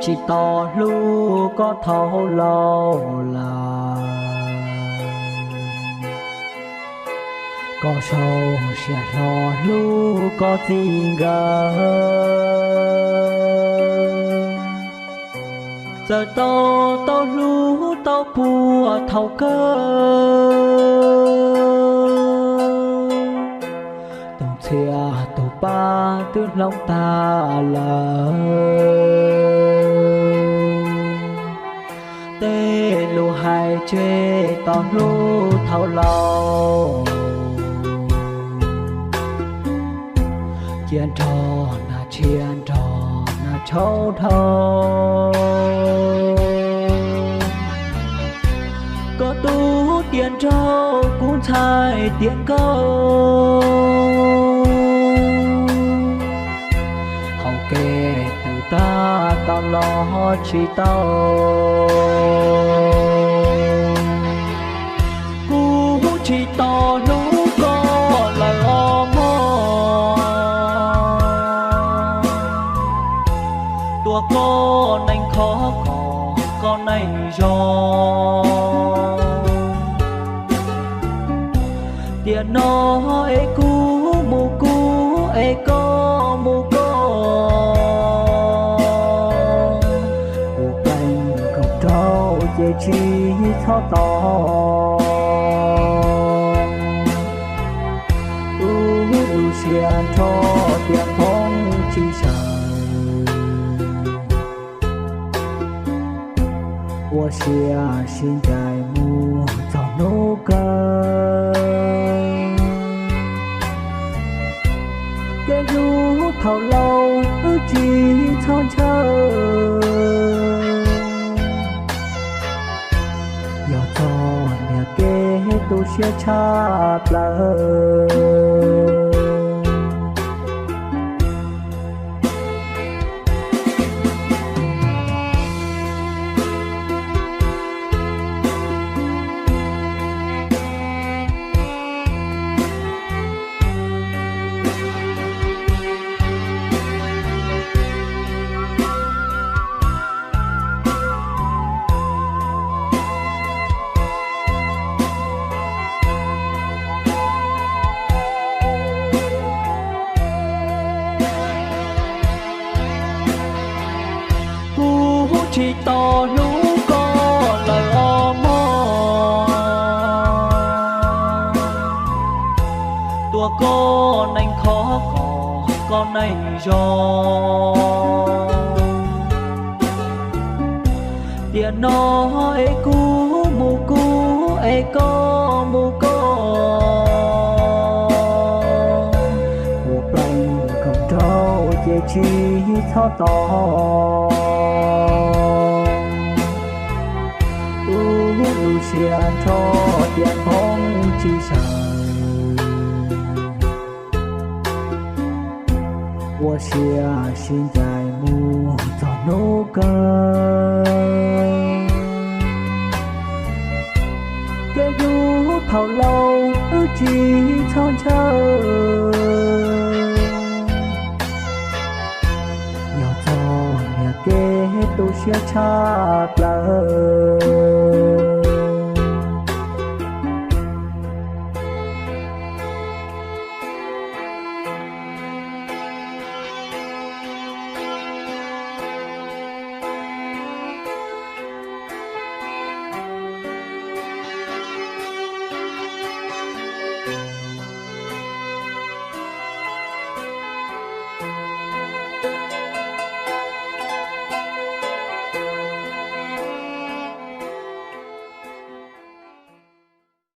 Tsis tau hlub koj thaum laus lawm, koj sau siab hlo hlub koj txiv nkawd. Txawm tau, tau hlub tau puag thaum kawg, tus txhiaj tus pab twb hloov tag lawm. Tej lus hais tseg tau hlub thaum laus, cia nrog nas tshiab nrog nas tshauv dhau. Koj tus tias nraug kuv ntxhais tias nkauj, hauv kev twb tag tau los tsis tau. Kuv tsis tau hlub koj lawm os mog, tua koj neeg khov kom koj neeg zoo. Tiam no es kuv mus kuv es koj mus koj, kuv pleev nkaus rau ces tsis txhob tos. Tus lub siab nrho tias poob tsis sawv, ua siab sib ncaim mus txog hnub kawg. Kev hlub thaum laus wb tsis txhob ntshaw, yog txog niam kev tu siab tshaj plaws. Kuv tsis tau hlub koj lawm os mog, tua koj neeg khov kom koj neeg zoo. Tiam no es kuv mus kuv es koj mus koj, kuv pleev nkaus rau ces tsis txhob tos. Tus lub siab nrho tias poob tsis sawv, ua siab sib ncaim mus txog hnub kawg. Kev hlub thaum laus wb tsis txhob ntshaw, yog txog niam kev tu siab tshaj plaws.